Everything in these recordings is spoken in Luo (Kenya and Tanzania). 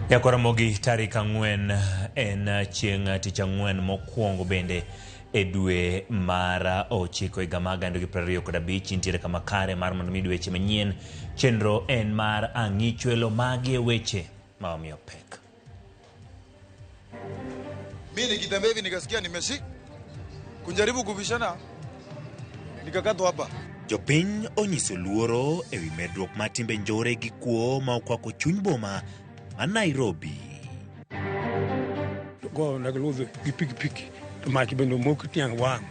Nyakwaramogi tarik 4 en chieng' tich ang'wen mokwongo bende e dwe mar 9 higa mar 2025 intiere kama kare mar mondo mi weche manyien chenro en mar ang'ichwelo magi e weche ma omiyo pek. Mi nikitembea hivi nikasikia nimeshi kujaribu kubishana nikakatwa hapa. Jopiny onyiso luoro ewi medruok mar timbe njore gi kuo ma okwako chuny boma ma Nairobi. Go na giludho gi pikipiki to mach bende omok tiang' wang'.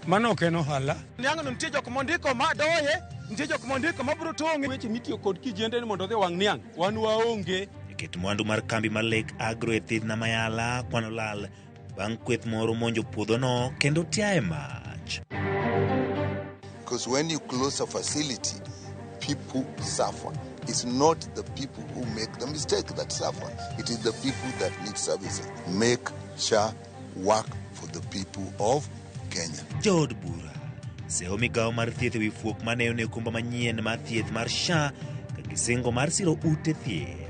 Mano ok en ohala. Niang'no nitie jok mondiko ma doye, nitie jok mondiko ma biro tong'e. Weche mitiyo kod kijende ni mondo odhi owang' niang', wan waonge. Ket mwandu mar kambi mar Lake Agro e thidhna Mayala kwano lal bang' kweth moro monjo puodhono kendo tiaye mach. Because when you close a facility, people suffer. It's not the people who make the mistake that suffer. It is the people that need services. Make SHA work for the people of Kenya. Jood bura sewo migawo mar thieth ewi fuok mane onego okumba manyien mar thieth mar SHA ka gisingo mar siro ute thieth.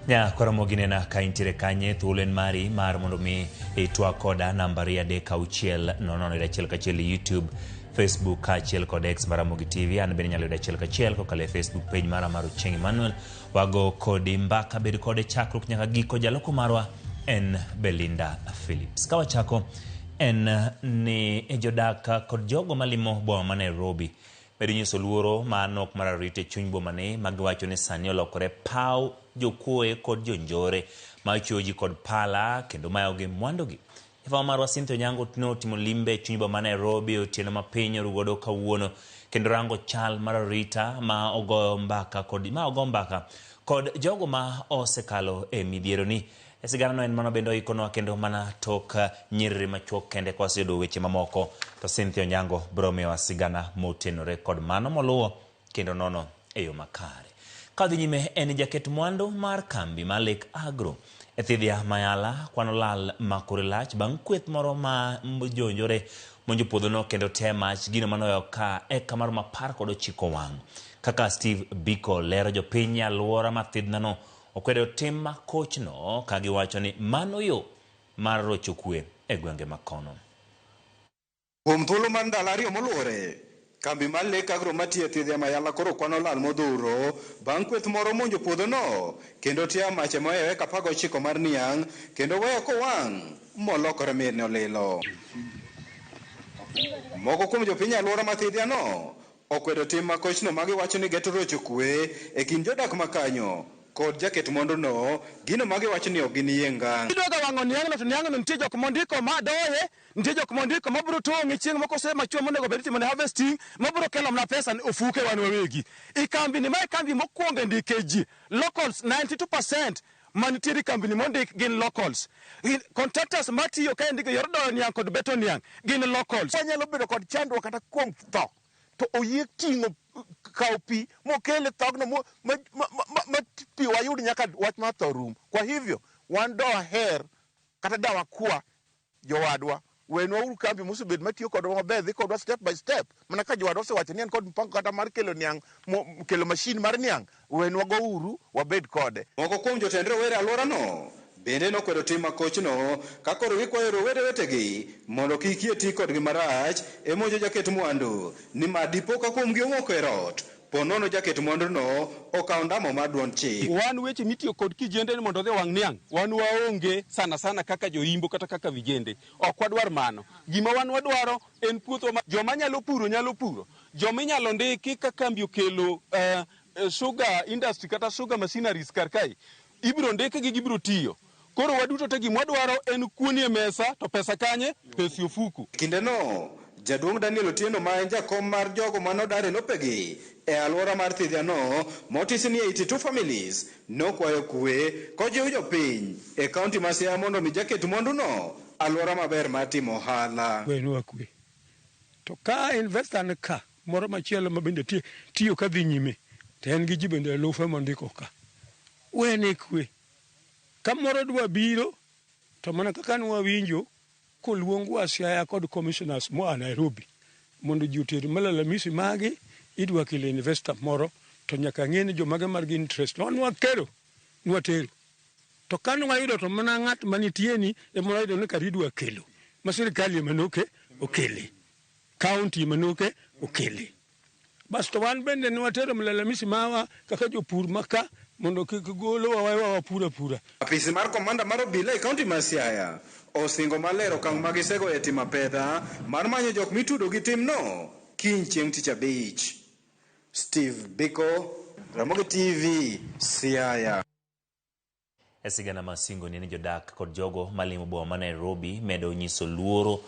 Nyakoromogi nena ka intiere kanye thuolo en mari mar mondo mi itwak koda nambari 3 6 0 0 1 1 YouTube, Facebook kaachiel kod X mar Ramogi TV. An bende inyalo yudo 1 1 kokalo e Facebook page mara mar Ochieng Emmanuel. Wago kodi mbaka, bed kode chakruok nyaka giko. Jaloko marwa en Belinda Phillips. Ka wachako en ni jodak kod jogo malimo boma ma Nairobi medo nyiso luoro ma nok mar arita e chuny boma ni ma giwacho ni sani olokore paw jokuoe kod jonjore ma chiwo ji kod pala kendo mayogi mwandugi. Jafwambo marwa Cynthia Onyango notimo limbe e chuny boma ma Nairobi otieno ma piny orugodo kawuono kendo rango chal mar arita ma ogoyo mbaka kod ma ogo mbaka kod jogo ma osekalo e midhiero ni. E sigana no en mano bende oikonwa kendo mana tok nyiriri machuok kende ka waseyudo weche mamoko to Cynthia Onyango biro miyowa sigana motenore kod mano moluwo kendo nono e yo makare. Kadhi nyime en jaket mwandu mar kambi mar Lake Agro e thidhia Mayala kwano lal ma kore lach bang' kweth moro ma jonjore monjo puodhono kendo te mach gino manoyo ka eka maromo 19 wang'. Kaka Steve Biko lero jopiny e alwora ma thidhnano okwedo tim ma kochno ka giwacho ni mano yo mar rocho kwe e gwenge makono. Kuom thuolo mar ndalo 2 moluwore, kambi mar Lake Agro matiyo e thidhia Mayala koro kwano lal modhuro bang' kweth moro monjo puodhono kendo tiayo mach mohewo eka 19 mar niang' kendo weyo kowang' molokore mirni olilo. Moko kuom jopiny e alwora ma thidhiano okwedo tim ma kochno ma giwacho ni geto rocho kwe e kind jodak makanyo kod jaket mwanduno, gino ma giwacho ni ok giniyie ngang'. Idwaga wang'o niang'no to niang'no nitie jok mondiko ma doye, nitie jok mondiko ma biro tong'e chieng' moko ose machwe monego bed itimo ne harvesting, ma biro kelo mana pesa ofuke wan wawegi. I kambi ni, mae kambi mokwongo e ndike ji, locals 92% manitiere e kambi ni mondik gin locals. Contractors matiyo ka indiko yor doyo niang' kod beto niang' gin locals. Wanyalo bedo kod chandruok kata kuom tho, to oyie ting'o kawo pi mokele thogno ma pi wayud nyaka wach mar tho rum. Kwa hivyo wan doher kata dawakwa jowadwa wenwa uru kambi mosebet matiyo kodwa maber, dhi kodwa step by step. Mana ka jowadwa osewacho ni en kod mpango kata mar kelo niang', kelo mashin mar niang', wenwa go uru wabed kode. Moko kuom jotend rowere alworano bende nokwedo tim ma kochno ka koro gikwayo rowere wetegi mondo kik yie ti kodgi marach e monjo jaket mwandu nimar dipo ka kuomgi omoko e rot po nono jaket mwanduno okawo ndamo mar duond chik. Wan weche mitiyo kod kijende ni mondo odhi owang' niang', wan waonge sana sana kaka joimbo kata kaka vijende. Ok wadwar mano. Gima wan wadwaro en puothwa ma joma nyalo puro nyalo puro. Joma inyalo ndiki ka kambi okelo sugar industry kata sugar machineries kar kae, ibiro ndikgi gibiro tiyo. Koro waduto te gima wadwaro en kuon e mesa to pesa kanye? Pesa e ofuku. Kindeno, jaduong' Daniel Otieno ma en jakom mar jogo manodar e lopegi e alwora mar thidhiano motisi ni 82 families nokwayo kwe kojiwo jopiny e kaunti ma Siaya mondo omi jaket mwanduno alwora maber mar timo ohala. Wenwa kwe. To ka investor ni ka moro machielo ma bende tiyo ka dhi nyime to en gi ji bende elufe mondiko ka. Wene kwe. Ka moro dwa biro to mana kaka nwawinjo koluongwa Siaya kod commissioners moa Nairobi Mondo ji oter malalamishi magi, idwa kelo investor moro to nyaka ng'e ni jomage mar gi interest. Wan wakelo, nwatero. To kane wayudo to mana ng'at manitie ni ema wayudo ni kar idwa kelo. Ma sirkal ema noke okele. County ema noke okele. Bas to wan bende ne watero malalamishi mawa kaka jopur maka mondo kik golowa wawewa wapur apura. Apisi mar komanda mar obila e kaunti ma Siaya osingo maler okang' ma gisego e timo apedha mar manyo jok mitudo gi timno kiny chieng' tich abich. Steve Biko, Ramogi TV, Siaya. E sigana ma singo ni jodak kod jogo malimo boma ma Nairobi medo nyiso luoro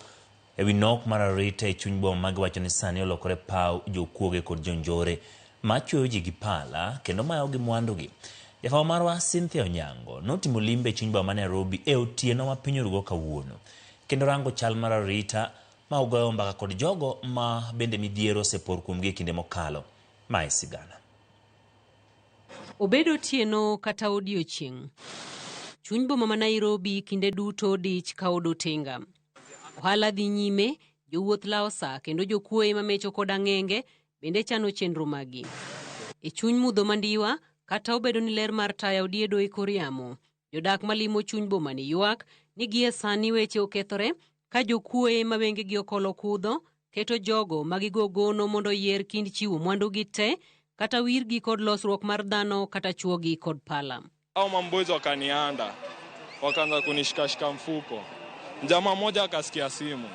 ewi nok mar arita e chuny boma ma giwacho ni sani olokore paw jokuoge kod jonjore machwoyo ji gi pala kendo mayogi mwandugi. Jafwambo marwa Cynthia Onyango notimo limbe e chuny boma ma Nairobi e otieno ma piny orugo kawuono kendo rango chal mar arita ma ogoyo mbaka kod jogo ma bende midhiero osepor kuomgi e kinde mokalo. Mae sigana. Obed otieno kata odiechieng', chuny boma ma Nairobi kinde duto dich ka od otenga. Ohala dhi nyime, jowuoth lawo sa kendo jokuoye mamecho kod ang'enge bende chano chenro maggi. E chuny mudho mandiwa, kata obedo ni ler mar taya odiedo e kor yamo, jodak malimo chuny bomani ywak ni gie sani weche okethore ka jokuoye ma wengegi okolo kudho keto jogo ma gigo gono mondo oyier kind chiwo mwandugi te kata wirgi kod losruok mar dhano kata chuogi kod pala. Hao mamboys wakanianda, wakaanza kunishikashika mfuko. Jamaa mmoja akasikia simu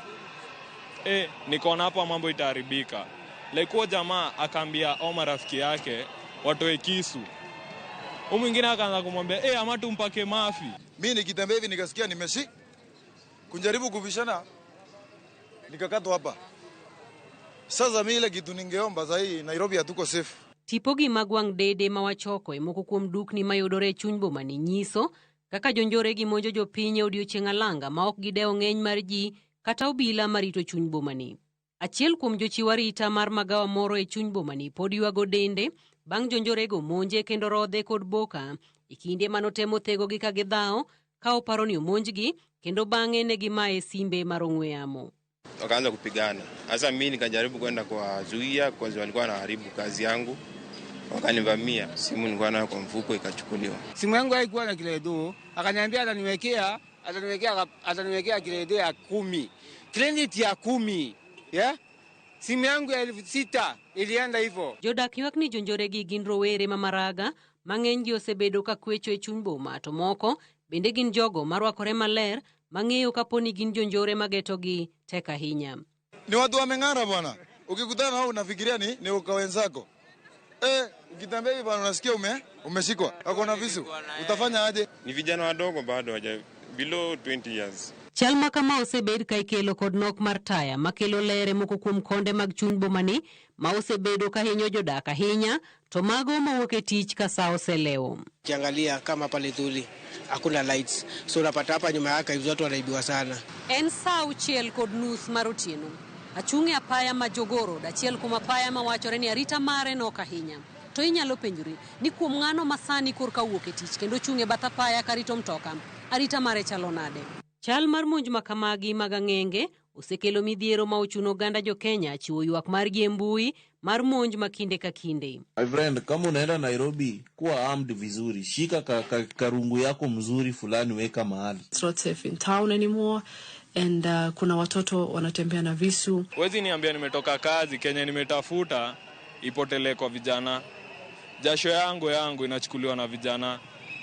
e, nikaona hapa mambo itaharibika. Like huo jamaa akaambia hao marafiki yake watoe kisu. Huyu mwingine akaanza kumwambia e, ama tumpake mafi. Mi nikitembea hivi nikasikia nimeshi kunjaribu kubishana, nikakatwa hapa. Sasa mi ile kitu ningeomba sahii, Nairobi hatuko safe. Tipogi mag wang' dede ma wachoko e moko kuom dukni mayudore e chuny bomani nyiso kaka jonjore gi monjo jopiny e odiechieng' alanga ma ok gidewo ng'eny mar ji kata obila marito chuny bomani. Achiel kuom jochiw arita mar magawa moro e chuny bomani pod ywago dende bang' jonjorego monje kendo rodhe kod boka e kinde manotemo thegogi ka gidhawo ka oparo ni omonjgi kendo bang'e ne gimaye simbe mar ong'we yamo. Wakaanza kupigana. Sasa mimi nikajaribu kwenda kuwazuia, kwanza walikuwa wanaharibu kazi yangu, wakanivamia. Simu nilikuwa nayo kwa mfuko ikachukuliwa. Simu yangu haikuwa na kiredo, akaniambia ataniwekea kiredo ya 10, credit ya 10, yeah? Simu yangu ya 6,000 ilienda hivyo. Jodak ywak ni jonjoregi gin rowere ma maraga mang'eny gi osebedo ka kwecho e chuny boma to moko bende gin jogo marwakore maler mang'eyo kapo ni gin jonjore magetogi tek ahinya. Ni watu wameng'ara bwana, ukikutana nao unafikiria ni uka wenzako. Ukitembea hivi bwana unasikia umeshikwa, wako na visu, utafanya aje? Ni vijana wadogo bado hawaja below 20 years. Chal ma kama osebed ka ikelo kod nok mar taya makelo ler e moko kuom konde mag chuny bomani ma osebedo ka hinyo jodak ahinya to mago mawuok e tich ka sa oselewo. Ukiangalia kama pale Thuli hakuna lights, so unapata hapa nyuma yake hizo watu wanaibiwa sana. En sa 6:30 mar otieno. Achung' e apaya ma Jogoo Road, achiel kuom apaya mawachore ni arita mare nok ahinya. To inyalo penjori ni kuom ng'ano ma sani korka wuok e tich kendo chung' e bath apaya karito mtoka, arita mare chalo nade? Chal mar monj ma kamagi mag ang'enge osekelo midhiero ma ochuno oganda jo-Kenya chiwo ywak margi e mbui mar monj ma kinde ka kinde. My friend, kama unaenda Nairobi, kuwa armed vizuri, shika karungu yako mzuri fulani, weka mahali. It's not safe in town anymore and kuna watoto wanatembea na visu. Wezi niambia nimetoka kazi Kenya nimetafuta ipotelee kwa vijana. Jasho yangu inachukuliwa na vijana.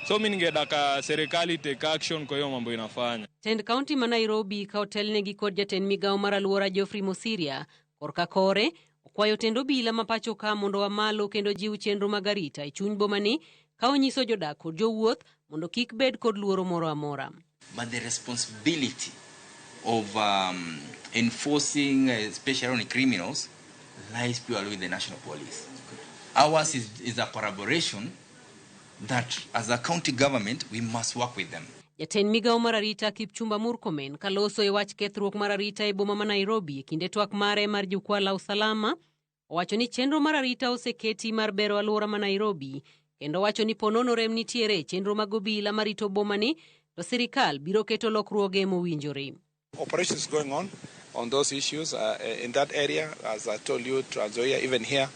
So mimi ningedaka serikali take action kwa hiyo mambo inafanya. Tend county ma Nairobi ka otelnegi kod jatend migawo mar alwora Geoffrey Mosiria korka kore okwayo tend obila ma pacho ka mondo wamalo kendo jiw chenro mag arita e chuny bomani ka onyiso jodak kod jowuoth mondo kik bed kod luoro moro amora. But the responsibility of enforcing, especially on criminals, lies purely with the national police. Ours is a collaboration that as a county government we must work with them. Jatend migawo mar arita Kipchumba Murkomen kaloso e wach kethruok mar arita e boma ma Nairobi e kinde twak mare mar jukwaa la usalama owacho ni chenro mar arita oseketi mar bero alwora ma Nairobi kendo wacho ni ponono rem nitiere e chenro mag obila marito bomani to sirikal biro keto lokruoge mowinjore. Operations going on on those issues in that area. As I told you, Trans Nzoia, even here,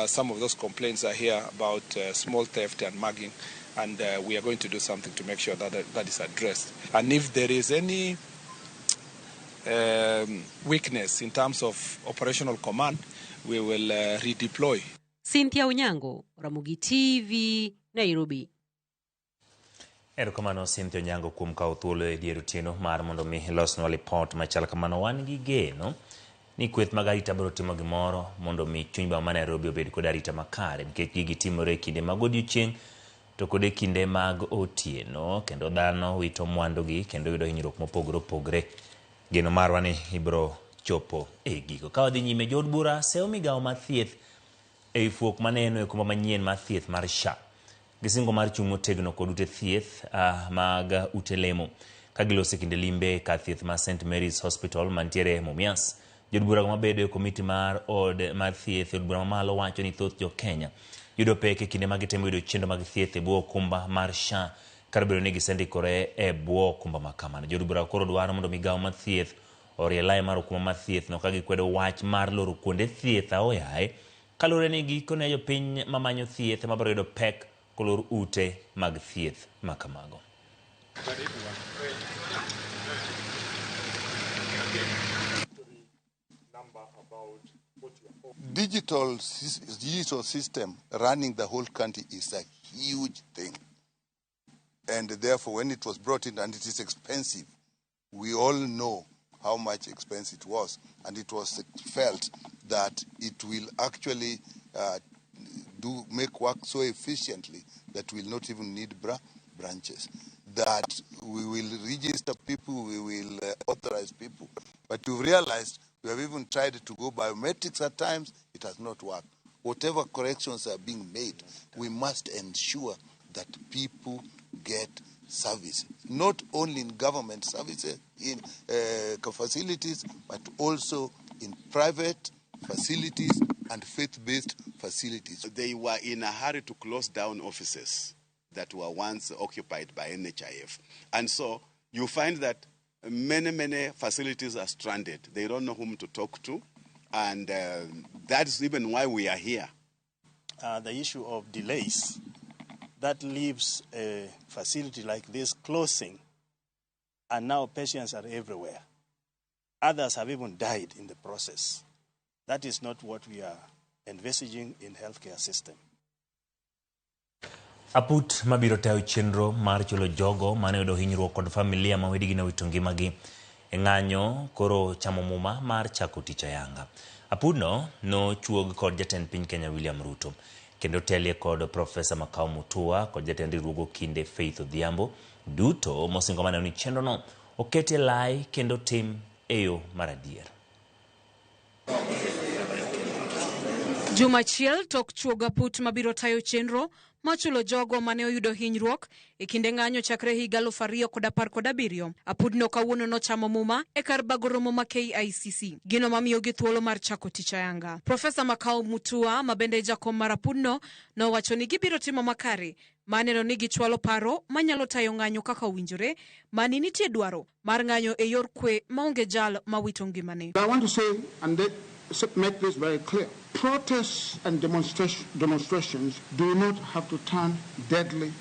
some of those complaints are here about small theft and mugging, and we are going to do something to make sure that that is addressed. And if there is any weakness in terms of operational command, we will redeploy. Cynthia Onyango, Ramogi TV, Nairobi. Erokamano Cynthia Onyango kuom kawo thuolo e dier otieno mar mondo mi ilosnwa lipot machal kamano. Wan gi geno ni kweth mag arita biro timo gimoro mondo mi chuny boma ma Nairobi obed kod arita makare, nikech gigi timore e kinde mag odiochieng' to kod e kinde mag otieno, kendo dhano wito mwandugi kendo yudo hinyruok mopogore opogore. Geno marwa ni ibiro chopo e giko. Ka wadhi nyime, jood bura seyo migawo mar thieth ei fuok maneno e okumba manyien mar thieth mar SHA. Gisingo mar chung' motegno kod ute thieth mag ute lemo. Ka giloso e kinde limbe kar thieth mar St Mary's Hospital mantiere Mumias. Jood bura mabedo e komiti mar od mar thieth e od bura mamalo wacho ni thoth jo Kenya yudo pek e kinde ma gitemo yudo chenro mag thieth e bwo okumba mar SHA kar bedo ni gisendikore e bwo okumba ma kamano. Jood bura koro dwaro mondo migawo mar thieth orie lai mar okumba mar thieth no ka gikwedo wach mar loro kuonde thieth aoyaye kaluwore ni gikone jopiny mamanyo thieth ema biro yudo pek kolor ute mag thieth ma kamago. Digital system running the whole country is a huge thing. And therefore, when it was brought in, and it is expensive, we all know how much expense it was. And it was felt that it will actually make work so efficiently that we'll not even need branches. That we will register people, we will authorize people. But you've realized we have even tried to go biometrics at times, it has not worked. Whatever corrections are being made, we must ensure that people get service, not only in government services, in facilities, but also in private facilities and faith-based facilities. They were in a hurry to close down offices that were once occupied by NHIF. And so you find that many, many facilities are stranded. They don't know whom to talk to. And that's even why we are here. The issue of delays, that leaves a facility like this closing, and now patients are everywhere. Others have even died in the process. That is not what we are envisaging in healthcare system. Aput mabiro tayo chenro mar chulo jogo mane oyudo hinyruok kod familia ma wedegi nowito ngimagi e ng'anyo koro chamo muma mar chako tich ayanga. Apudno nochuog kod jatend piny Kenya William Ruto kendo telie kod Profesa Makau Mutua kod jatend riwruogo kinde Faith Odhiambo duto mosingo maneno ni chenrono oket e lai kendo tim e yo mar adier. Juma achiel tok chuogo aput mabiro tayo chenro machulo jogo mane oyudo hinyruok e kinde ng'anyo chakre higa 2017. Apudno kawuono nochamo muma e kar bago romo ma KICC, gino mamiyogi thuolo mar chako tich ayanga. Profesa Makau Mutua mabende jakom mar apudno nowacho ni gibiro timo makare maneno ni gichwalo paro manyalo tayo ng'anyo kaka owinjore, mani nitie dwaro mar ng'anyo e yor kwe maonge jal mawito ngimane. I want to say and make this very clear. Protests and demonstrations do not have to turn deadly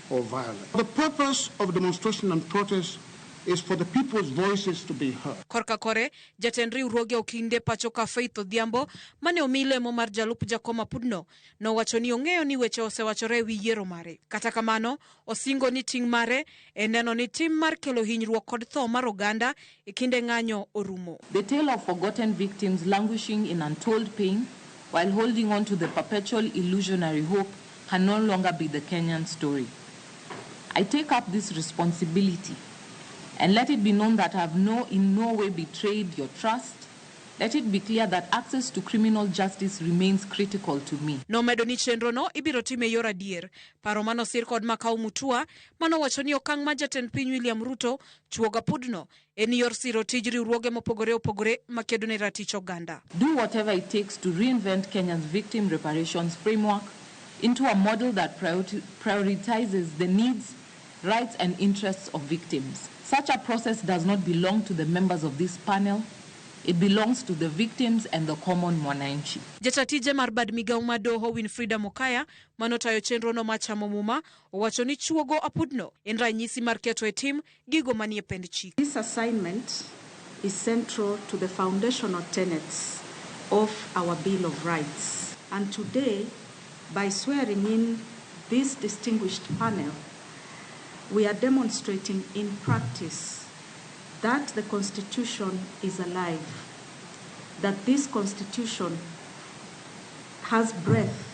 or violent. The purpose of demonstration and protest is for the people's voices to be heard. Korka kore, jatend riwruoge okinde pacho ka Faith Odhiambo mane omi lemo mar jalup jakom apudno nowacho ni ong'eyo ni weche osewachore e wi yiero mare. Kata kamano, osingo ni ting' mare en neno ni tim mar kelo hinyruok kod tho mar oganda e kinde ng'anyo orumo. The tale of forgotten victims languishing in untold pain while holding on to the perpetual illusionary hope can no longer be the Kenyan story. I take up this responsibility and let it be known that I have in no way betrayed your trust. Let it be clear that access to criminal justice remains critical to me. Nomedo ni chenrono ibiro tim e yor adier. Paro manosir kod Makau Mutua manowacho ni okang' ma jatend piny William Ruto chuogo apudno en yor siro tij riwruoge mopogore opogore makedo ne ratich oganda. Do whatever it takes to reinvent Kenya's victim reparations framework into a model that prioritizes the needs, rights and interests of victims. Such a process does not belong to the members of this panel. It belongs to the victims and the common mwananchi. Jata tije mar bad migawo mar doho Winfrida Mokaya manotayo chenrono mar chamo muma owacho ni chuogo apudno en ranyisi mar keto e tim gigo manie pend chik. This assignment is central to the foundational tenets of our Bill of Rights. And today, by swearing in this distinguished panel, we are demonstrating in practice that the Constitution is alive, that this Constitution has breath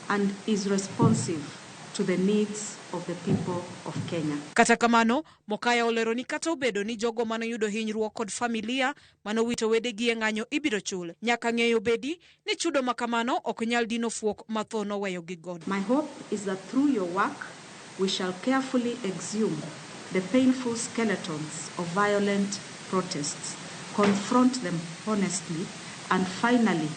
and is responsive to the needs of the people of Kenya. Kata kamano, Mokaya olero ni kata obedo ni jogo manoyudo hinyruok kod familia manowito wedegi e ng'anyo ibiro chul, nyaka ng'eyo bedi ni chudo ma kamano ok nyal dino fuok ma tho noweyogi godo. My hope is that through your work, we shall carefully exhume the painful skeletons of violent protests, confront them honestly, and finally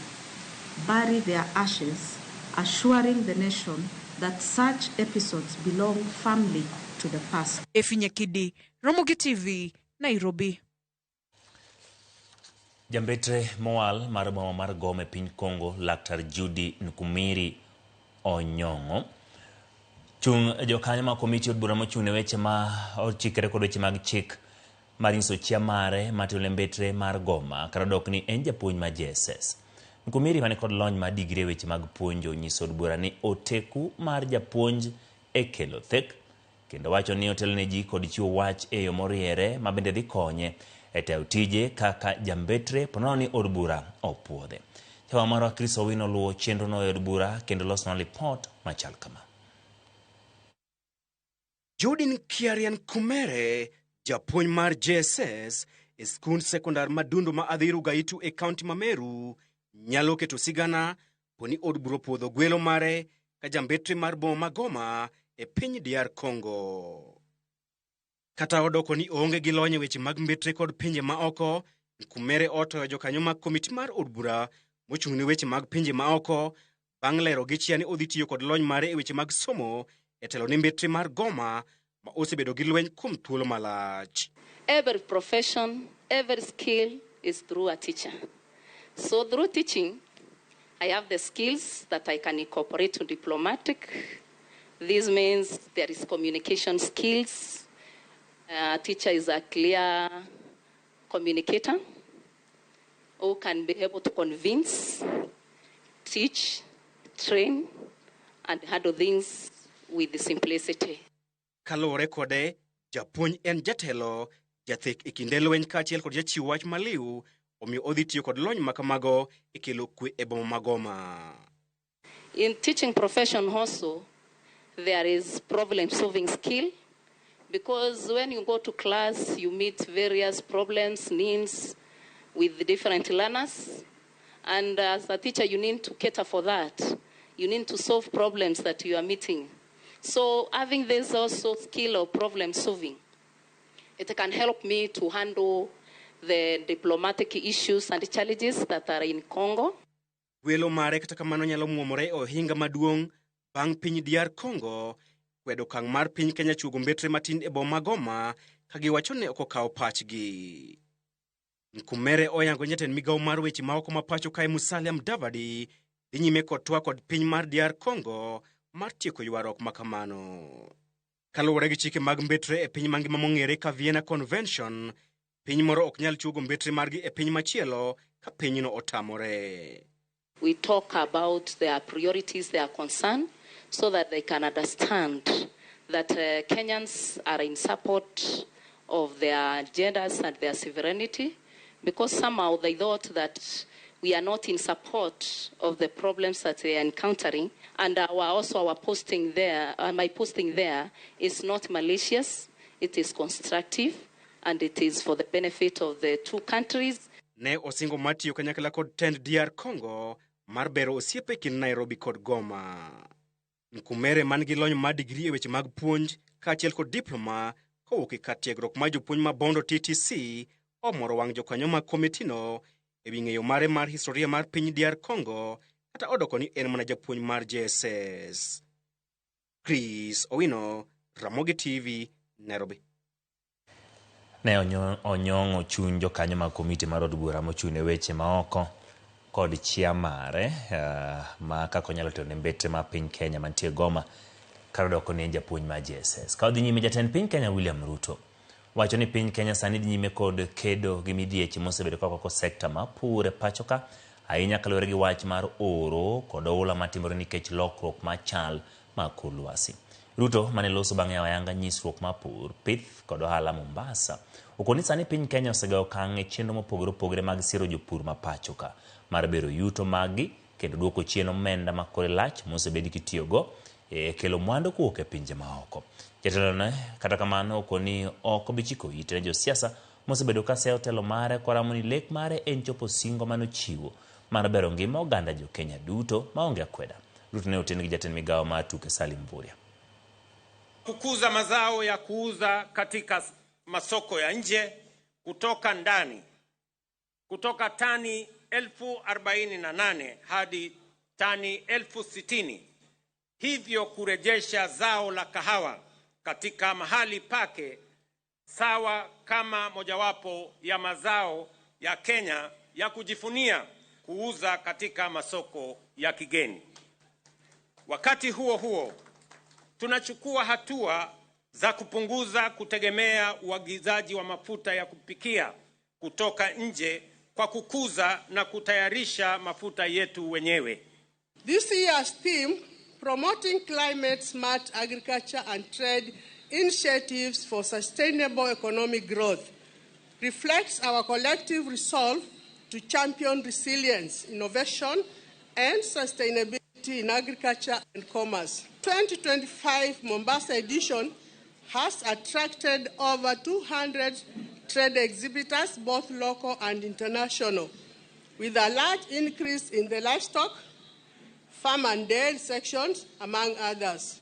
bury their ashes, assuring the nation that such episodes belong firmly to the past. Efinye Kidi, Ramogi TV, Nairobi. Jambetre mowal mar boma mar Goma e piny Congo, Laktar Judy Nkumiri Onyong'o chung' jokanyo mag komiti od bura mochung' ne weche ma ochikre kod weche mag chik mar nyiso chia mare mar telo ne mbetre mar Goma kata dok ni en japuonj mar JSS. Nkumiri mani kod lony mar digri e weche mag puonjo nyiso od bura ni oteku mar japuonj e kelo thek kendo wacho ni otelo ne ji kod chiwo wach e yo moriere ma bende dhi konye e tayo tije kaka jambetre ponono ni od bura opuodhe. Jawa marwa Chris Owino luwo chenrono e od bura kendo losonwa lipot machal kama. Judin Kiarian Kumere, japuonj mar JSS e skund sekondar Madundo ma Adhiru Gaitu e kaunti ma Meru, nyalo keto sigana poni od bura opuodho gwelo mare ka jambetre mar boma ma Goma e piny DR Congo. Kata odoko ni oonge gi lony e weche mag mbetre kod pinje ma oko, Nkumere otoyo jokanyo mag komiti mar od bura mochung' ne weche mag pinje ma oko bang' lero gi chia ni odhi tiyo kod lony mare e weche mag somo e telo ne mbetre mar Goma ma osebedo gi lweny kuom thuolo malach. Every profession, every skill is through a teacher. So through teaching, I have the skills that I can incorporate to diplomatic. This means there is communication skills. A teacher is a clear communicator who can be able to convince, teach, train, and handle things with simplicity. Kaluwore kode, japuonj en jatelo, jathek e kinde lweny kaachiel kod jachiw wach maliw, omiyo odhi tiyo kod lony ma kamago e kelo kwe e boma ma Goma. In teaching profession also, there is problem solving skill, because when you go to class, you meet various problems, needs with different learners. And as a teacher, you need to cater for that. You need to solve problems that you are meeting. So having this also skill of problem solving, it can help me to handle the diplomatic issues and challenges that are in Congo. Gwelo mare kata kamano nyalo muomore e ohinga maduong' bang' piny DR Congo kwedo okang' mar piny Kenya chuogo mbetre matin e boma ma Goma ka giwacho ne ok okawo pachgi. Nkumere oyango jatend migawo mar weche maoko ma pacho kae Musalia Mudavadi dhi nyime kod twak kod piny mar DR Congo mar tieko ywaruok ma kamano. Kaluwore gi chike mag mbetre e piny mangima mong'ere ka Vienna Convention, piny moro ok nyal chuogo mbetre margi e piny machielo ka pinyno otamore. We talk about their priorities, their concern, so that they can understand that Kenyans are in support of their agendas and their sovereignty, because somehow they thought that we are not in support of the problems that they are encountering. And also our posting there, my posting there is not malicious, it is constructive, and it is for the benefit of the two countries. Ne osingo mar tiyo kanyakla kod tend DR Congo mar bero osiepe kind Nairobi kod Goma. Nkumere man gi lony mar digri e weche mag puonj kaachiel kod diploma kowuok e kar tiegruok mar jopuonj ma Bondo TTC omoro wang' jokanyo mag komitino ewi ng'eyo mare mar historia mar piny DR Congo kata odoko ni en mana japuonj mar JSS. Chris Owino, Ramogi TV, Nairobi. Ne onyong'o chuny jokanyo mag komiti mar od bura mochung' ne weche maoko kod chia mare ma kaka onyalo tero ne mbetre ma piny Kenya mantie Goma kar odoko ni en japuonj mar JSS. Ka odhi nyime, jatend piny Kenya William Ruto wacho ni piny Kenya sani dhi nyime kod kedo gi midhieche mosebedo ka kwako sekta mar pur e pacho ka, ahinya kaluwore gi wach mar oro kod oula matimore nikech lokruok mar chal mar kor lwasi. Ruto mane loso bang' yawo ayanga nyisruok mar pur, pith kod ohala Mombasa, okoni sani piny Kenya osegawo okang' e chenro mopogore opogore mag siro jopur ma pacho ka mar bero yuto maggi kendo duoko chien omenda ma kore lach mosebedi kitiyogo e kelo mwandu kowuok e pinje maoko. Jatelo ne kata kamano okoni ok obi chiko ite ne josiasa mosebedo ka seyo telo mare koramo ni lek mare en chopo singo manochiwo mar bero ngima oganda jo Kenya duto maonge akweda. Ruto ne oten gi jatend migawo mar tuke Salim Mvurya. Kukuza mazao ya kuuza katika masoko ya nje kutoka ndani, kutoka tani 48,000 hadi tani 60,000, hivyo kurejesha zao la kahawa katika mahali pake sawa kama mojawapo ya mazao ya Kenya ya kujifunia kuuza katika masoko ya kigeni. Wakati huo huo, tunachukua hatua za kupunguza kutegemea uagizaji wa mafuta ya kupikia kutoka nje kwa kukuza na kutayarisha mafuta yetu wenyewe. This year's theme, Promoting Climate Smart Agriculture and Trade Initiatives for Sustainable Economic Growth, reflects our collective resolve to champion resilience, innovation, and sustainability in agriculture and commerce. 2025 Mombasa edition has attracted over 200 trade exhibitors, both local and international, with a large increase in the livestock, farm and dairy sections, among others.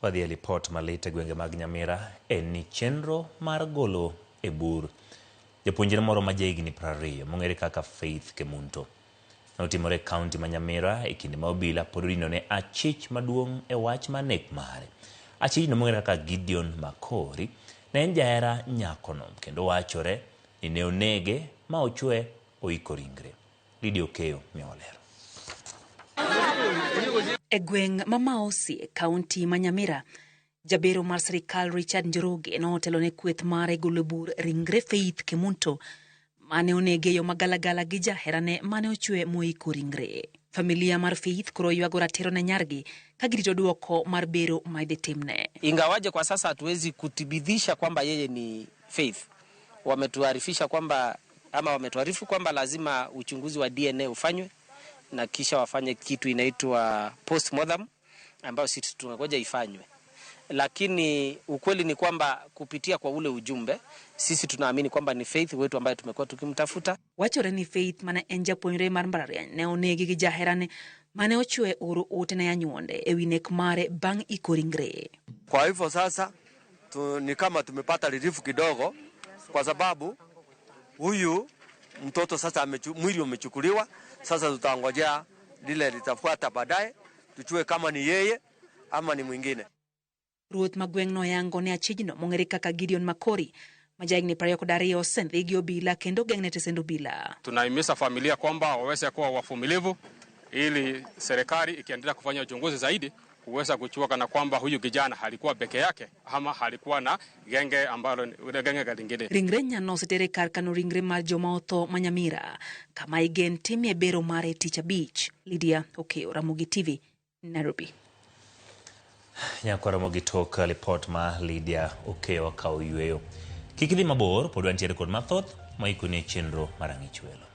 Wadhi e lipot malit e gwenge mag Nyamira en ni chenro mar golo e bur japuonjre moro ma jahigni 20 mong'ere kaka Faith Kemunto notimore e kaunti ma Nyamira e kinde ma obila pod odinone achich maduong' e wach mar nek mare. Achichno mong'ere kaka Gideon Makori ne en jahera nyakono kendo wachore ni ne onege ma ochwe oiko ringre. Lydia Okeyo miyowa ler. E gweng' ma Maosi e kaunti ma Nyamira, jabero mar sirikal Richard Njoroge notelo ne kweth mare golo bur ringre Faith Kemunto mane onege yo magalagala gi jaherane mane ochwe moiko ringre. Familia mar Faith koro ywago ratiro ne nyargi ka girito dwoko mar bero ma idhi timne. Ingawaje kwa sasa hatuwezi kuthibitisha kwamba yeye ni Faith, wametuarifisha kwamba ama wametuarifu kwamba lazima uchunguzi wa DNA ufanywe na kisha wafanye kitu inaitwa postmortem ambayo sisi tunangoja ifanywe. Lakini ukweli ni kwamba kupitia kwa ule ujumbe sisi tunaamini kwamba ni Faith wetu ambaye tumekuwa tukimtafuta. Wachore ni Faith mane en japuonjre mar mbalariany ne onegi gi jaherane mane ochwe oro ote ne anyuonde ewi nek mare bang' iko ringre. Kwa hivyo sasa ni kama tumepata relief kidogo kwa sababu huyu mtoto sasa mwili umechukuliwa. Sasa tutangojea lile litafuata baadaye tujue kama ni yeye ama ni mwingine. Ruoth ma gweng' noyango ne achijno mong'ere kaka Gideon Makori ma jahigni 22 osendhi gi obila kendo ogeng'ne tesend obila. Tunahimiza familia kwamba waweze kuwa wavumilivu ili serikali ikiendelea kufanya uchunguzi zaidi kuweza kujua kana kwamba huyu kijana alikuwa peke yake ama alikuwa na genge ambalo genge lingine. Ringre nyano oseter kar kano ringre mar joma otho ma Nyamira kama igen timie bero mare tich abich. Lydia Okeyo, Ramogi TV, Nairobi. Nyako Ramogi tok lipot ma Lydia Okeyo okawo yweyo. Kik idhi mabor, pod wantiere kod mathoth moikoni e chenro mar Ang'ich Welo.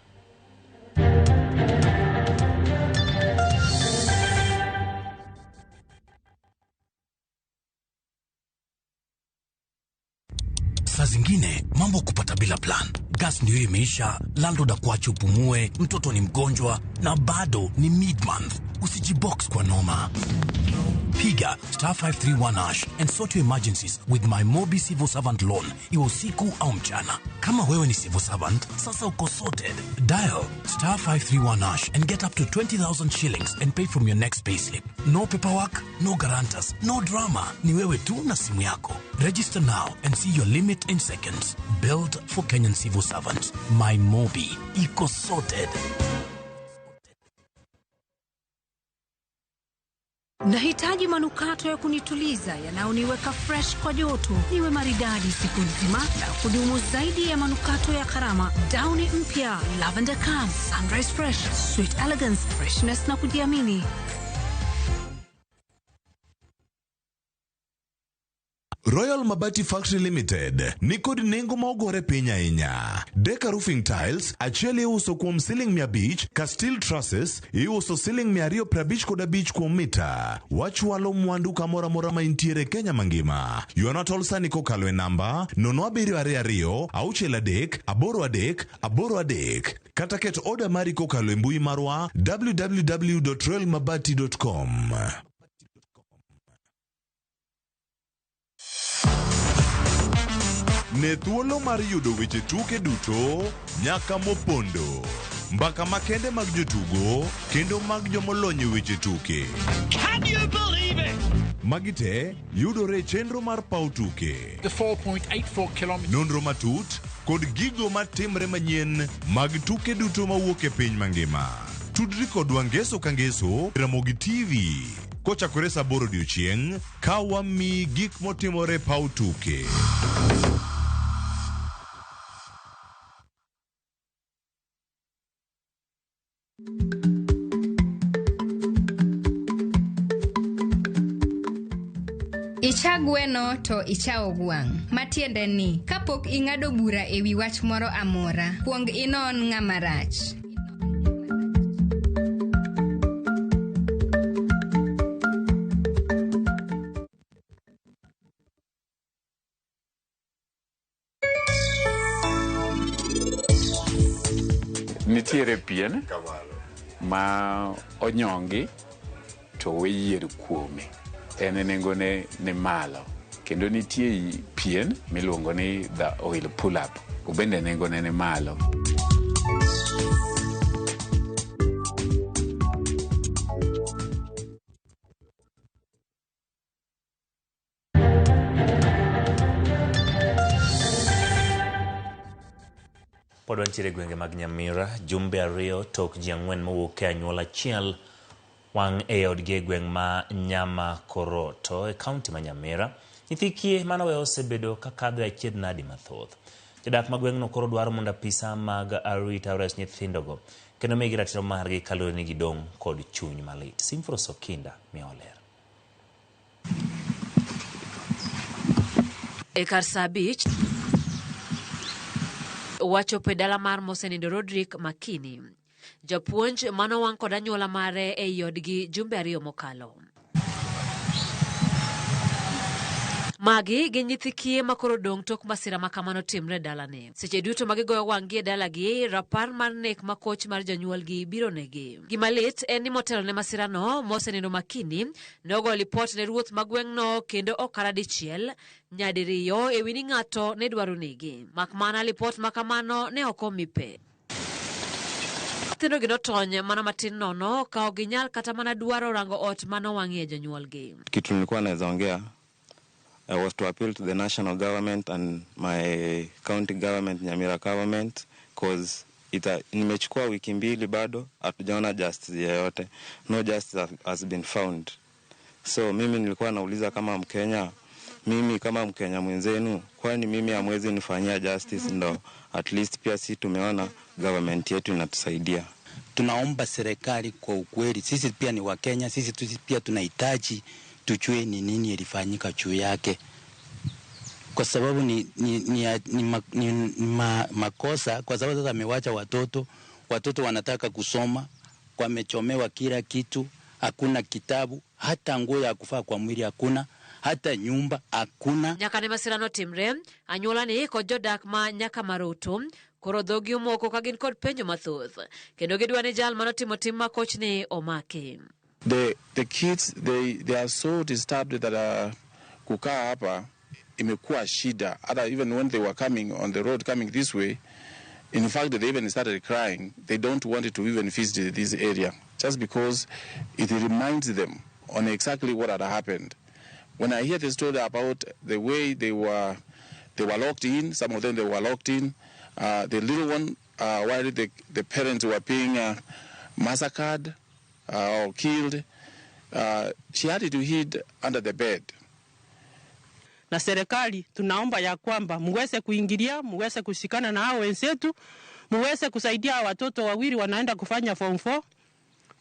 Saa zingine mambo kupata bila plan. Gas ndio imeisha, landlord akuache upumue, mtoto ni mgonjwa na bado ni mid-month. Usijibox kwa noma. Piga star 531 hash and sort your emergencies with my Mobi Civil Servant Loan, iwe usiku au mchana. Kama wewe ni civil servant, sasa uko sorted. Dial star 531 hash and get up to 20,000 shillings and pay from your next payslip. No paperwork, no guarantors, no drama. Ni wewe tu na simu yako. Register now and see your limit in seconds. Built for Kenyan civil servants. My Mobi. Iko sorted. Nahitaji manukato ya kunituliza yanayoniweka fresh kwa joto, niwe maridadi siku nzima na kudumu zaidi ya manukato ya gharama. Downy mpya Lavender Calm, Sunrise Fresh, Sweet Elegance, freshness na kujiamini. Royal Mabati Factory Limited ni kod nengo ma ogore piny ahinya. Deka Roofing Tiles achiel iuso kuom siling 500 ka steel trusses iuso siling 255 kuom mita. Wachwalo mwandu kamoro amora ma intiere Kenya mangima. Ywana tol sani kokalo e namba 0722 63 83 83 kata ket oda mari kokalo e mbui marwa www.royalmabati.com. Ne thuolo mar yudo weche tuke duto nyaka mopondo, mbaka makende mag jotugo kendo mag jomolony e weche tuke. Can you believe it? Magi te yudore e chenro mar paw tuke. The 4.84 kilometers. Nonro matut kod gigo matimre manyien mag tuke duto mawuok e piny mangima. Tudri kodwa ngeso ka ngeso Ramogi TV kochakore saa 8 odiochieng' ka wamiyi gik motimore paw tuke. Icha gweno to ichawo gwang'. Matiende ni, kapok ing'ado bura e wi wach moro amora, kuong inon ng'ama rach. Nitiere pien ma onyongi to we yier kuome. En nengone ni malo. Kendo nitie pien miluongo ni the oil pull up. Obende nengone ni malo. Pod wantiere e gwenge mag Nyamira, jumbe ariyo tok ji ang'wen mowuok e anyuola achiel wang' e odgi e gweng' ma Nyamakoroto e kaunti ma Nyamira. Nyithi kiye manowe osebedo ka kadho e achiedh nadi mathoth. Jodak ma gweng'no koro dwaro mondo apisa mag arita ores nyithindogo kendo migi ratiro margi kaluwore ni gidong' kod chuny malit. Simfros Okinda miyo ler. E kar saa 5 wachopo e dala mar mosenindo Rodrick Makini, japuonj manowang' kod anyuola mare ei odgi jumbe 2 mokalo. Magi gin nyithi kiye ma koro dong' tok masira ma kamano timre dalane. Seche duto ma gigoyo wang'gi e dalagi, rapar mar nek ma koch mar jonyuolgi biro negi. Gima lit en ni motelo ne masirano, mosenindo Makini nogo lipot ne ruoth ma gweng'no kendo ok kata dichiel, nyadiriyo e wi ni ng'ato ne dwaro nege. Mak mana lipot ma kamano ne ok omi pe. Nyithindogi notony mana matin nono ka ok ginyal kata mana dwaro rango ot manowang'ie jonyuolgi. Kitu nilikuwa naweza ongea, I was to appeal to the national government and my county government, Nyamira government, cause nimechukua wiki 2 bado hatujaona justice yoyote. No justice has been found. So mimi nilikuwa nauliza kama Mkenya, mimi kama Mkenya mwenzenu, kwani mimi hamwezi nifanyia justice? Ndo at least pia si tumeona government yetu inatusaidia. Tunaomba serikali kwa ukweli, sisi pia ni Wakenya, sisi pia tunahitaji tujue ni nini ilifanyika juu yake, kwa sababu ni makosa, kwa sababu sasa amewacha watoto wanataka kusoma, wamechomewa kila kitu, hakuna kitabu, hata nguo ya kuvaa kwa mwili hakuna, hata nyumba hakuna. Nyaka ne masira notimre, anyuola ni kod jodak ma nyaka Maroto koro dhogi omoko ka gin kod penjo mathoth, kendo gidwa ni jal manotimo tim makochni omaki. The kids they are so disturbed that kukaa hapa imekuwa shida. Hata even when they were coming on the road coming this way, in fact they even started crying. They don't want to even visit this area just because it reminds them on exactly what had happened. When I hear the story about the way they were locked in, some of them they were locked in, the little one, while the parents were being massacred or killed, she had to hid under the bed. Na serikali tunaomba ya kwamba muweze kuingilia, muweze kushikana na hao wenzetu, muweze kusaidia watoto wawili wanaenda kufanya form 4,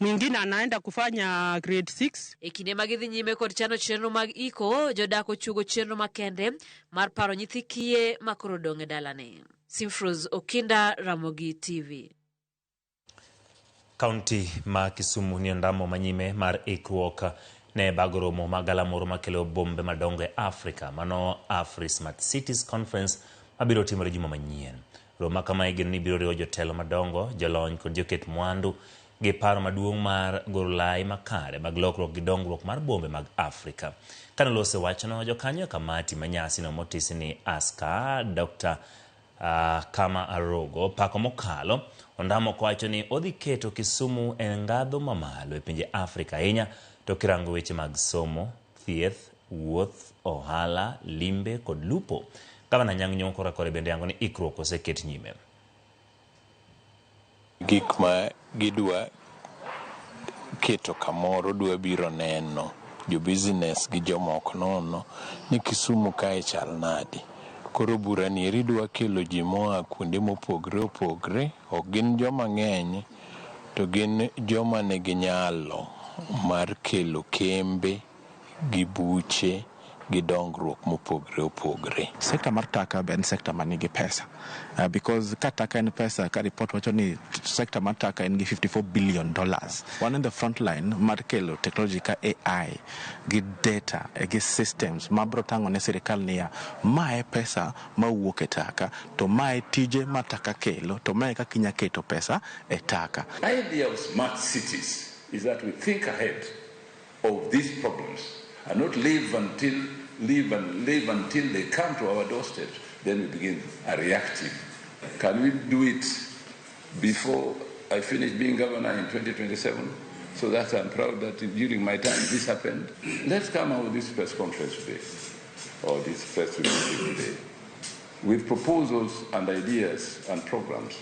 mwingine anaenda kufanya grade 6. E kinde ma gidhi nyime kod chano chenro mag iko, jodak ochuogo chenro makende mar paro nyithi kiye ma koro odong' e dalane. Simfrose Okinda, Ramogi TV. Kaunti ma Kisumu ni ondamo manyime mar ikruok ne bago romo mag galamoro makelo bombe madongo e Afrika, mano Afri Smart Cities Conference mabiro timore juma manyien. Romo ma kama igeno ni biro riwo jotelo madongo, jolony kod joket mwandu gi paro maduong' mar goro lai makare mag lokruok gi dongruok mar bombe mag Afrika. Kane olose wachno, jokanyo e kamati ma nyasi no motisi ni Aska Dr. Kama Arogo pako mokalo ondamo kowacho ni odhi keto Kisumu e ngadho mamalo e pinje Afrika ahinya to kirango weche mag somo, thieth, wuoth, ohala, limbe kod lupo. Gavana Anyang' Nyong'o kora kore bende yango ni ikruok oseket nyime. Gik ma gidwa keto kamoro dwa biro neno jo business gi jomoko nono ni Kisumu kae chal nadi. Koro bura ni eri dwa kelo ji moa kuonde mopogre opogre, ok gin joma ng'eny to gin joma nigi nyalo mar kelo kembe gi buche gi dongruok mopogre opogre. Sector mar taka be en sector manigi pesa because ka taka en pesa, ka report wacho ni sector mar taka en gi $54 billion. Wan in the front line mar kelo technology ka AI gi data gi systems mabro tang'o ne sirikal niya mae pesa mawuok e taka, to mae tije ma taka kelo, to mae kaka inya keto pesa e taka. Idea of smart cities is that we think ahead of these problems and not live and live until they come to our doorsteps. Then we begin a reacting. Can we do it before I finish being governor in 2027? So that I'm proud that during my time this happened. Let's come out with this press conference today, or this press release today, with proposals and ideas and programs.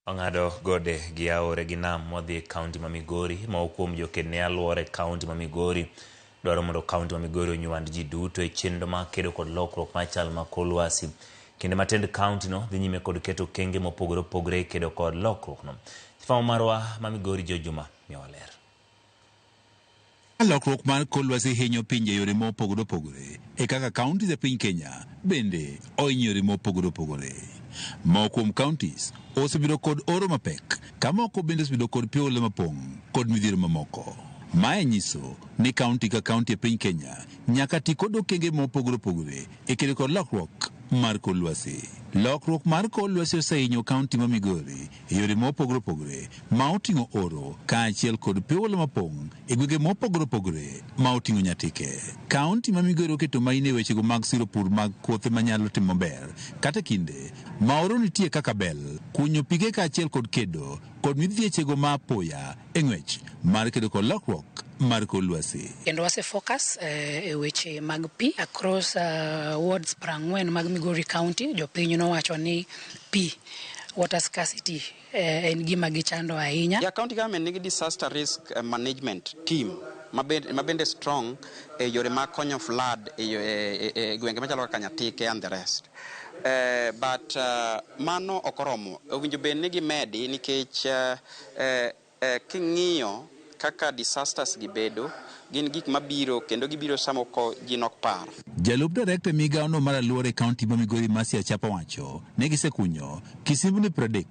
Wang'ado gode gi aore gi nam mwadhi e kaunti ma Migori. Moko kuom joked ne alwora e kaunti ma Migori dwaro mondo kaunti ma Migori onywand ji duto e chenro mar kedo kod lokruok mar chal mar kor lwasi. Kinde ma tend kaunti no dhi nyime kod keto okenge mopogore opogore e kedo kod lokruok no. Jafwambo marwa ma Migori Joe Juma miyowa ler. Lokruok mar kor lwasi hinyo pinje e yore mopogore opogore e kaka counties e piny Kenya bende ohinyo yore mopogore opogore. Moko kuom counties osebedo kod oro mapek ka moko bende osebedo kod pi oula mapong' kod midhiero mamoko. Mae nyiso ni kaunti ka kaunti e piny Kenya nyaka ti kod okenge mopogore opogore e kedo kod lokruok mar kor lwasi. Lokruok mar kor lwasi osehinyo kaunti ma Migori e yore mopogore opogore ma oting'o oro kaachiel kod pi oula mapong' e gwenge mopogore opogore ma oting'o Nyatike. Kaunti ma Migori oketo maino e wechego mag siro pur mag kothe manyalo timo maber kata kinde ma oro nitie kaka bel, kunyo pige kaachiel kod kedo kod midhiechego ma apoya e ng'wech mar kedo kod lokruok mar kor lwasi. Kendo wase focus e weche mag pi across wards 40 mag Migori County. Jopiny nowacho ni pi, water scarcity, en gima gichando ahinya. Yeah, county government nigi disaster risk management team mabende strong e yore mag konyo flood e gwenge machalo kaka Nyatike and the rest. But mano ok oromo. Owinjo bed ni gimedi nikech king'iyo kaka disasters gi bedo Gin gik mabiro kendo gibiro sama ko ji nok par. Jalup direkta e migawono mar alwora e kaunti ma Migori Mercy Achapa wacho ni gisekunyo kisimbni 30,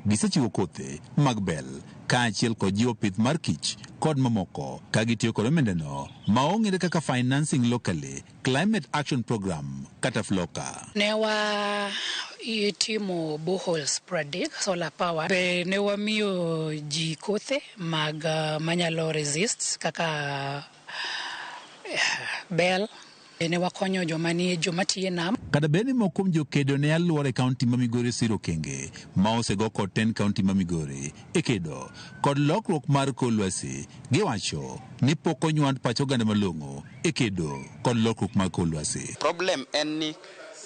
gisechiwo kothe mag bel kaachiel kod jiwo pith mar kich kod mamoko ka gitiyo kod omendano ma ong'ere kaka Financing Locally Climate Action Program kata FLOCA. Ne wa itimo boreholes 30 solar power. Be ne wamiyo ji kothe mag manyalo resist kaka bel. Be ne wakonyo joma nie joma tiye nam. Kata bed ni moko kuom jokedo ne alwora e kaunti ma Migori siro okenge ma osego kod tend kaunti ma Migori e kedo kod lokruok mar kor lwasi, giwacho ni pok onywand pach oganda malong'o e kedo kod lokruok mar kor lwasi. Problem en ni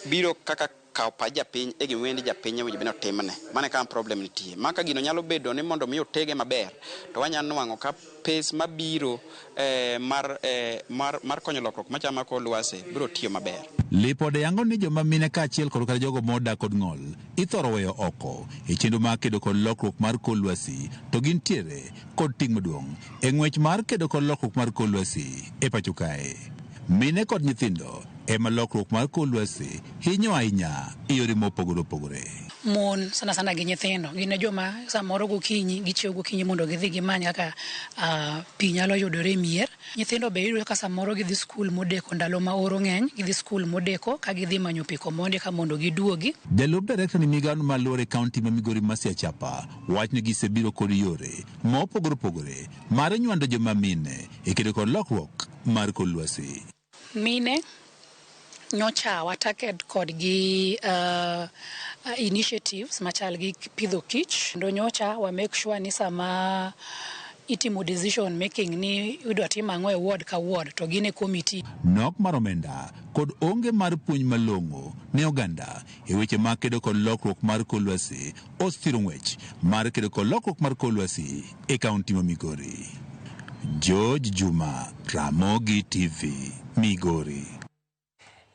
biro kaka kawo pach japiny e gima ni japiny owinjo bed ni otimne. Mano e kama problem nitie. Ma ka gino nyalo bedo ni mondo mi otege maber, to wanyalo nwang'o ka pes mabiro mar konyo lokruok machalo mar kor lwasi biro tiyo maber. Lipode yango ni joma mine kaachiel kod kata jogo modak kod ng'ol ithoro weyo oko e chenro mar kedo kod lokruok mar kor lwasi, to gintiere kod ting' maduong' e ng'wech mar kedo kod lokruok mar kor lwasi e pacho kae. Mine kod nyithindo ema lokruok mar kor lwasi hinyo ahinya e yore mopogore opogore. Mon sana sana gi nyithindo gin e joma samoro gokinyi gichiew gokinyi mondo gidhi gimany kaka pi nyalo yudore e mier. Nyithindo be iyudo ka samoro gidhi skul modeko ndalo ma oro ng'eny, gidhi skul modeko ka gidhi manyo pi komondi ka mondo giduogi. Jalup direkta ni migawo mar alwora e kaunti ma Migori Mercy Achapa wacho ni gisebiro kod yore mopogore opogore mar nywando joma mine e kedo kod lokruok mar kor lwasi. Mine nyocha wataked kodgi initiatives machal gi pidho kich, kendo nyocha wa make sure ni sama itimo decision making ni idwa tim ang'o e ward ka ward to gin e committee. Nok mar omenda kod onge mar puonj malong'o ne oganda e weche mag kedo kod lokruok mar kor lwasi osethiro ng'wech mar kedo kod lokruok mar kor lwasi e kaunti ma Migori. George Juma, Ramogi TV, Migori.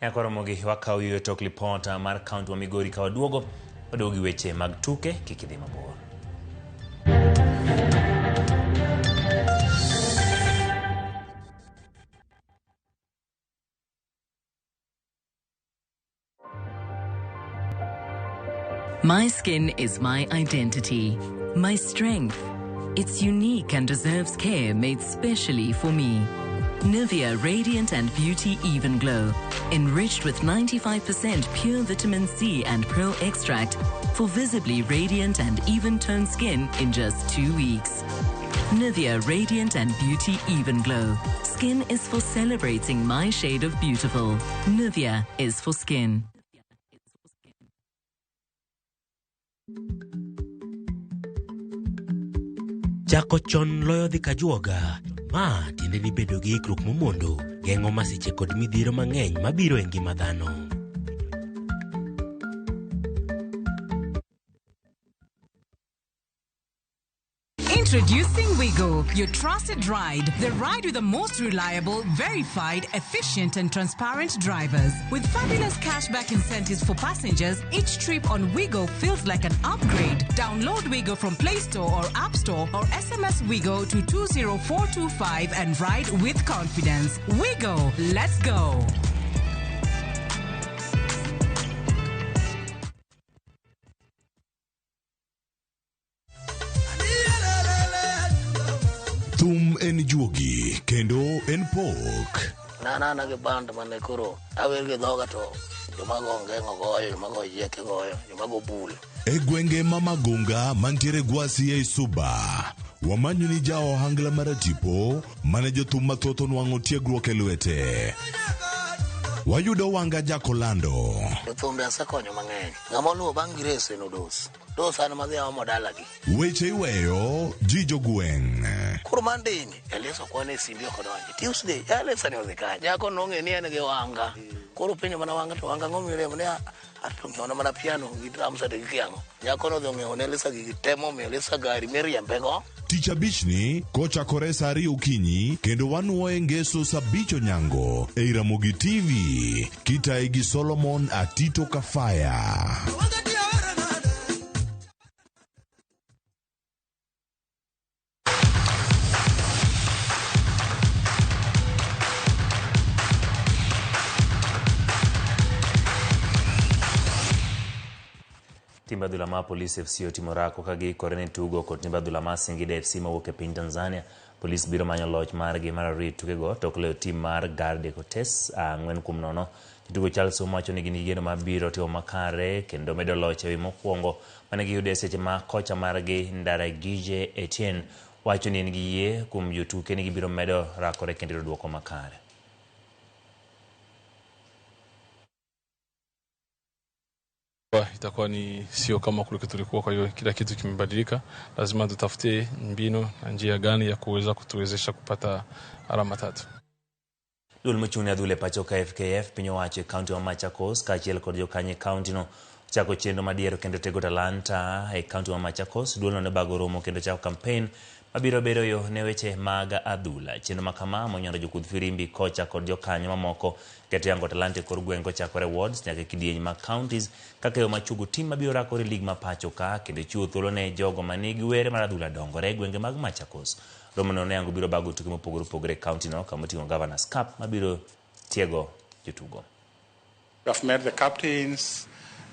Nyaka Ramogi wakaw yueyo tok lipot mar kaunti ma Migori ka waduogo waduogo gi weche mag tuke, kik idhi mabor. My skin is my identity, my strength. It's unique and deserves care made specially for me. Nivea Radiant and Beauty Even Glow, enriched with 95% pure vitamin C and pearl extract for visibly radiant and even-toned skin in just 2 weeks. Nivea Radiant and Beauty Even Glow. Skin is for celebrating my shade of beautiful. Nivea is for skin. Chako chon loyo dhi kajuoga. Ma tiende ni bedo gi ikruok momondo geng'o masiche kod midhiero mang'eny mabiro e ngima dhano. Introducing Wigo, your trusted ride. The ride with the most reliable, verified, efficient, and transparent drivers. With fabulous cashback incentives for passengers, each trip on Wigo feels like an upgrade. Download Wigo from Play Store or App Store or SMS Wigo to 20425 and ride with confidence. Wigo, let's go. Thum en juogi kendo en pok. Nanana gi band mane koro awer gi dhoga to joma go ongeng'o goyo, joma go yieke goyo, joma go bul. E gwenge ma Magunga mantiere Gwasi ei Suba, wamanyo ni ja ohangla maratipo mane jothum mathoth onwang'o tiegruok e lwete. Wayudo Wanga Jakolando. Jothumbe asekonyo mang'eny. Ng'ama oluwo bang' Grace en Odos. Dos an madhi aomo dalagi. Weche iweyo ji jogweng'. Koro Monday ni, Elisa okwane e simbi ok odonji. Tuesday, Elisa ni odhi kanye? Nyako nong'e ni en gi Wanga. Koro penjo mana Wanga to Wanga ang'o miremo ni ato ng'iewo mana piano gi drum set gi kiang'o. Nyako nodhi ong'iewo ne Elisa gigi te momiyo Elisa gari miriembego. Tich abichni kochakore saa 2 okinyi kendo wanuoye ngeso saa 5 onyango ei Ramogi TV kitaye gi Solomon Atito Kafaya. Timbe adhula mar Police FC otimo orako ka giikore ne tugo kod timbe adhula mar Singida FC mawuok e piny Tanzania. Police biro manyo loch margi mar ariyo e tukego tok loyo tim mar Garde Cortes 4-0. Jatugo Charles Ouma wacho ni gin gi geno mar biro timo makare kendo medo loch ewi mokwongo mane giyudo e seche ma kocha margi Ndaragije Etienne wacho ni en gi yie kuom jotuke ni gibiro medo rakore kendo yudo duoko makare. Itakuwa ni sio kama kule tulikuwa. Kwa hiyo kila kitu kimebadilika, lazima tutafute mbinu na njia gani ya kuweza kutuwezesha kupata alama tatu. Duol mochung' ne adhula e pacho ka FKF piny owacho e kaunti ma Machakos kaachiel kod jokanyo e kaunti no chako chenro mar diero kendo tego talanta e kaunti ma Machakos. Duolno ne bago romo kendo chako kampen mabiro bedo yo ne weche mag adhula. Chenro ma kama monyono jokudh firimbi, kocha kod jokanyo mamoko keto yango talanta e kor gweng' kochakore wards nyaka e kidieny mag counties kaka yo machuogo tim mabiro rakore e lig ma pacho ka kendo chiwo thuolo ne jogo manigi were mar adhula dongore e gwenge mag Machakos. Romono ne yango biro bago tuke mopogore opogore e kaunti no kama oting'o Governors Cup mabiro tiego jotugo. We have met the captains,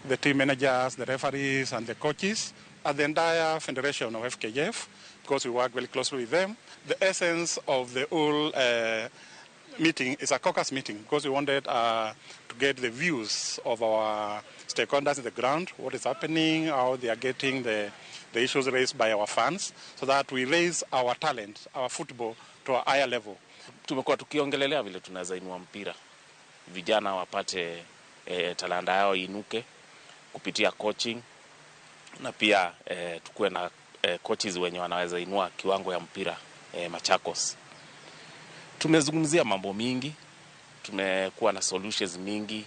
the team managers, the referees, and the coaches at the entire federation of FKF, because we work very closely with them. The essence of the whole meeting is a caucus meeting, because we wanted to get the views of our stakeholders in the ground, what is happening, how they are getting the issues raised by our fans, so that we raise our talent, our football, to a higher level. Tumekuwa tukiongelelea vile tunaweza inua mpira, vijana wapate talanta yao inuke kupitia coaching, na pia tukuwe na coaches wenye wanaweza inua kiwango ya mpira Machakos. Tumezungumzia mambo mingi, tumekuwa na solutions mingi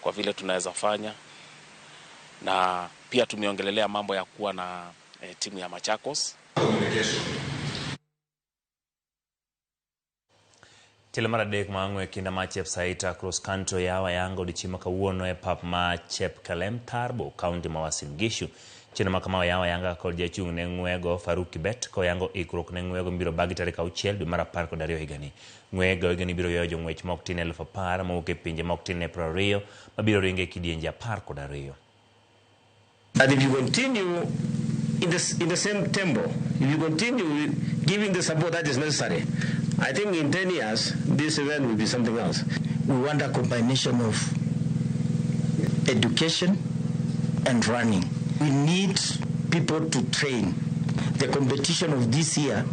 kwa vile tunaweza fanya, na pia tumeongelelea mambo ya kuwa na timu ya Machakos. Tielo mar adek ma ang'we kinda mar Chepsaita Cross Country yawa yanga odiochieng' ma kawuono e pap ma Chepkelem Tarbo, kaunti ma Uasin Gishu. Chenro ma kama oyawo yanga kod jachung' ne ng'wego Faruk Kibet koyango ikruok ne ng'wego mibiro bagi tarik 6 dwe mar 12 higani. Ng'wego higani biro ywayo jong'wech mok tin 10,000 mowuok e pinje mok tin ne 20 mabiro ringo e kidienje 12. And if you continue in the same tempo, if you continue giving the support that is necessary, I think in 10 years, this event will be something else. We want a combination of education and running. We need people to train. The competition of this year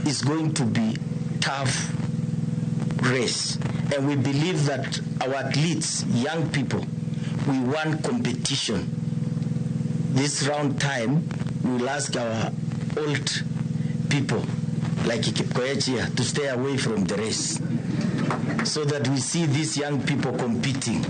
is going to be tough race. And we believe that our athletes, young people, we want competition. This round time, we will ask our old people, like Kipkoech here, to stay away from the race so that we see these young people competing.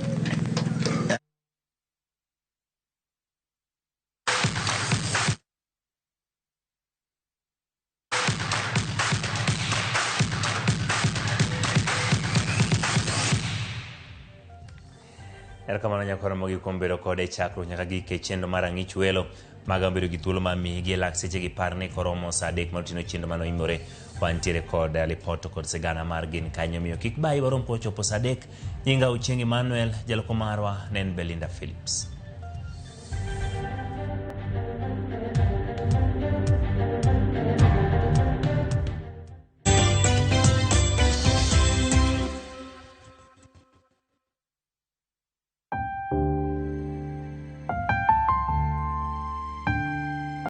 Erokamano nyakwar Ramogi kuom bedo kode e chakruok nyaka gik e chenro mar Ang'ich Welo. Maga bedo gi thuolo mar miyi gi e lak seche gi par ni koromo saa 3 mar otieno chenro mane oimore wantiere kod lipot kod sigana mar gin kanyo, omiyo kik bayi warom kochopo saa 3. Nyinga Ochieng' Emmanuel, jaloko marwa ne en Belinda Phillips.